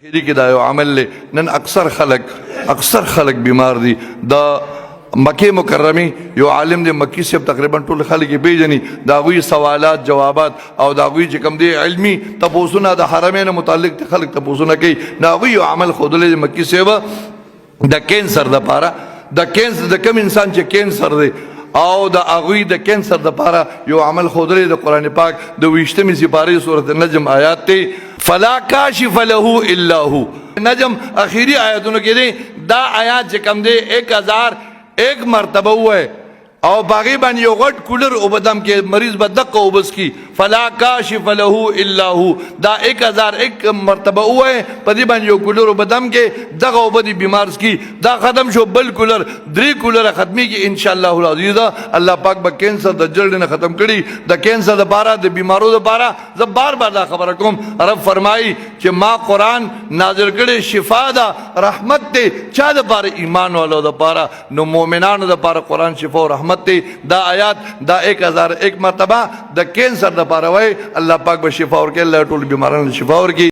اخیری کې دا یو عمل له نن اکثر خلک بیمار دي. د مکه مکرمه یو عالم دی، مکی صاحب، تقریبا ټول خلک یې پیژني. دا غوي سوالات جوابات او دا غوي چې کوم دی علمي تپوسونه د حرمین متعلق خلک تپوسونه کوي. دا غوي یو عمل خودلې مکی صاحب د کینسر د پاره، د کینسر، د کم انسان چې کینسر دی او د اغوی د کینسر د پاره یو عمل خودلې. د قران پاک د 20مې سپارې سورته نجم آیات ته، فلا کاشف له الا هو. نجم اخیری آیاتونو کې دی. دا آیات چې کم دی 1001 مرتبه وای او باغی باندې یو غټ کولر او بدم کې مریض به دقه وبس کی. فلا کاشف له الا هو، دا 1001 مرتبه وای، په دې باندې یو کولر او بدم کې دغه وبدي بیمار کی. دا ختم شو، بل کولر، درې کولر ختمي کی ان شاء الله العزیز. الله پاک به کینسر د جلد نه ختم کړي. د کینسر د بارا، د بیمارو د بارا زه بار بار دا خبره کوم. رب فرمایي چې ما قران نازل کړي، شفا ده، رحمت دی. چا د بار؟ ایمان والو د پاره. نو مؤمنانو د پاره قران شفا او رحمت دی. دا آیات دا 1001 مرتبه د کینسر د پاره وای، الله پاک به شفا ورکړي. الله ټول بیمارانو شفا ورکړي.